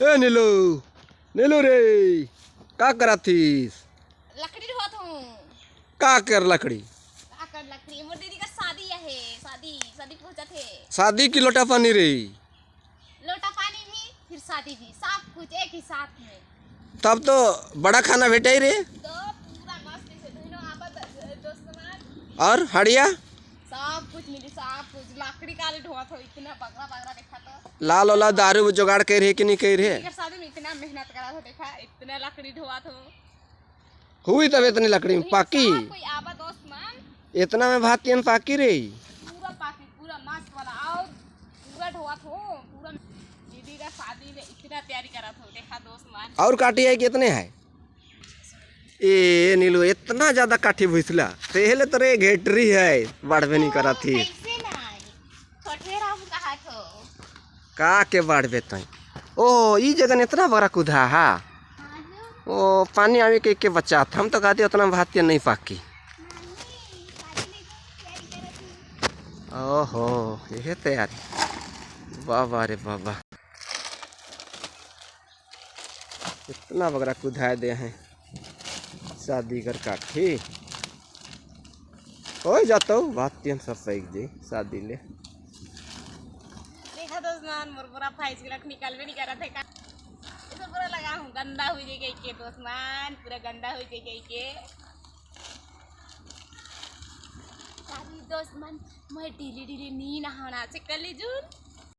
ए नीलू, नीलू रे का करातीस? लकड़ी ढोत हूँ। का कर लकड़ी? का कर लकड़ी? मोर दीदी का शादी है, शादी शादी पहुंचत है। शादी की लोटा पानी रे? लोटा पानी भी फिर शादी भी, सब कुछ एक ही साथ में। तब तो बड़ा खाना भेटाई रे। तो पूरा मस्त से धुनो आपत दोस्त मान। और हड़िया सब कुछ मिली, सब कुछ। लकड़ी काले ढोत हो, इतना बगरा बगरा देखा तो। लाल वाला दारू जुगाड़ कर रहे कि नहीं कर रहे? एकर शादी में इतना मेहनत करा था, देखा इतना लकड़ी ढोआ था। हुई तब इतनी लकड़ी में पाकी। कोई आवा दोस्त मान। इतना में भात तीन पाकी रे। पूरा पाकी, पूरा मस्त वाला और पूरा ढोआ था, पूरा दीदी का शादी में इतना तैयारी करा था, देखा दोस्त मान। और काटी है कितने है? ए नीलू इतना ज्यादा काठी भुसला पहले तो रे घेटरी है, बढ़बे नहीं करा थी। कैसे नहीं छोटे राम कहा थो का के बढ़बे तई। ओ ई जगह इतना बड़ा कुधा हा। ओ पानी आवे के बचा हम तो कहते उतना भात नहीं पाकी। ओहो यह तैयारी, बाबा रे बाबा इतना बगरा कुधा दे हैं शादी कर काठी हो जाता हूँ बात तीन सब पैक जी शादी ले। देखा दोस्त मान मुरमुरा फाइस के निकालवे नहीं करा थे का इसे पूरा लगा हूँ गंदा हो जाए के दोस्त मान, पूरा गंदा हो जाए के। शादी दोस्त मान मैं ढीली ढीली नी नहाना से कल जून